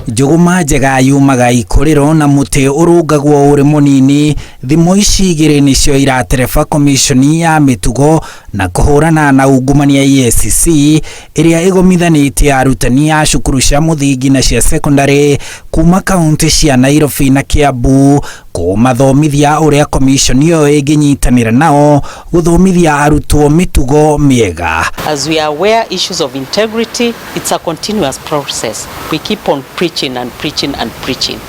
Njũgũma njega yumaga ikũrĩro na mũtĩ ũrũngagwo ũrĩ mũnini. Thimo ici igĩrĩ nĩcio iratereba komiconi ya mĩtugo na kũhũrana na ungumania EACC ĩrĩa ĩgomithanĩtie arutani a cukuru cia mũthingi na cia sekondari kuma kaunti cia Nairobi na Kiambu kũmathomithia ũrĩa komiconi ĩyo ĩngĩnyitanĩra nao gũthomithia arutwo mĩtugo mĩega. As we are aware, issues of integrity, it's a continuous process. We keep on preaching and preaching and preaching.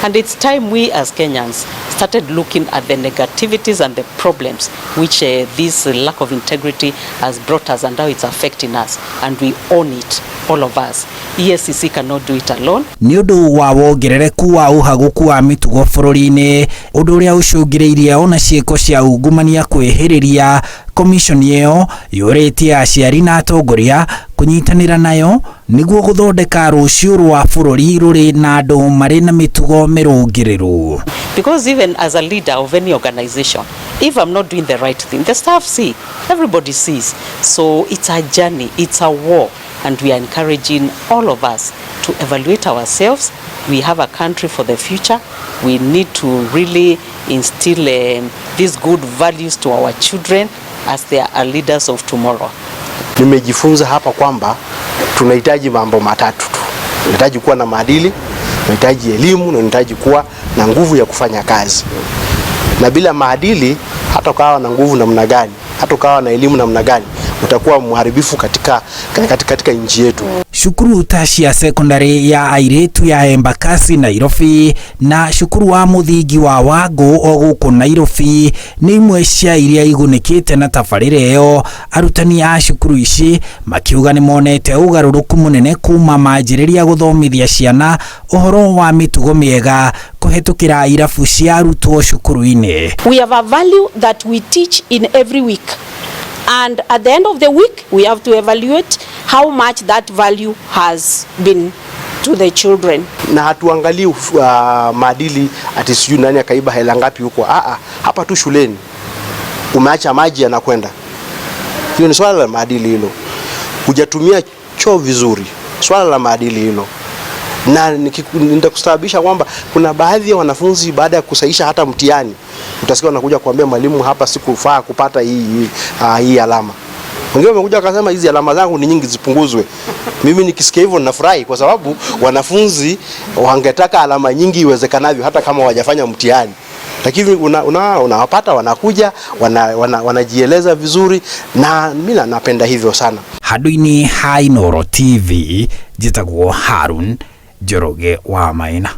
And it's time we as Kenyans started looking at the negativities and the problems which this lack of integrity has brought us and how it's affecting us. And we own it, all of us. EACC cannot do it alone. Nĩ ũndũ wa wongerereku wa ũhagũku wa mĩtugo bũrũri-inĩ, ũndũ ũrĩa ũcũngĩrĩirie ona ciĩko cia ungumania kwĩhĩrĩria, komiconi ĩyo yũrĩtie aciari na atongoria kũnyitanĩra nayo nĩguo gũthondeka rũciũ rwa bũrũri rũrĩ na andũ marĩ na mĩtugo mĩrũngĩrĩru. Because even as a leader of any organization, if I'm not doing the right thing, the staff see, everybody sees. So it's a journey, it's a war, and we are encouraging all of us to evaluate ourselves. We have a country for the future. We need to really instill these good values to our children as they are leaders of tomorrow. Nimejifunza hapa kwamba tunahitaji mambo matatu tu. Tunahitaji kuwa na maadili, tunahitaji elimu na tunahitaji kuwa na nguvu ya kufanya kazi. Na bila maadili, hata ukawa na nguvu namna gani, hata ukawa na elimu namna gani, utakuwa mharibifu katika nchi yetu. Cukuru ta cia sekondari ya airĩtu ya Embakasi Nairobi na cukuru wa mũthingi wa Wangũ o gũkũ Nairobi nĩ imwe cia iria igunĩkĩte na tabarĩra ĩyo. Arutani a cukuru ici makiuga nĩ monete ũgarũrũku mũnene kuma manjĩrĩria gũthomithia ciana ũhoro wa mĩtugo mĩega kũhetũkĩra irabu cia arutwo cukuru-inĩ. We have a value that we teach in every week. And at the end of the week, we have to evaluate how much that value has been to the children. Na hatuangalii maadili ati sijui nani akaiba hela ngapi huko. Aa, hapa tu shuleni umeacha maji yanakwenda, hiyo ni swala la maadili hilo. Hujatumia choo vizuri, swala la maadili hilo. Na nitakustaajabisha kwamba kuna baadhi ya wanafunzi baada ya kusahihisha hata mtihani, utasikia wanakuja kuambia mwalimu, hapa sikufaa kupata hii alama. Wengine wamekuja wakasema hizi alama zangu ni nyingi, zipunguzwe. Mimi nikisikia hivyo ninafurahi kwa sababu wanafunzi wangetaka alama nyingi iwezekanavyo hata kama hawajafanya mtihani. Lakini unawapata wanakuja wanajieleza vizuri na mimi napenda hivyo sana. Handũ-inĩ ha Inooro TV, njĩtagwo Harun Njoroge wa Maina.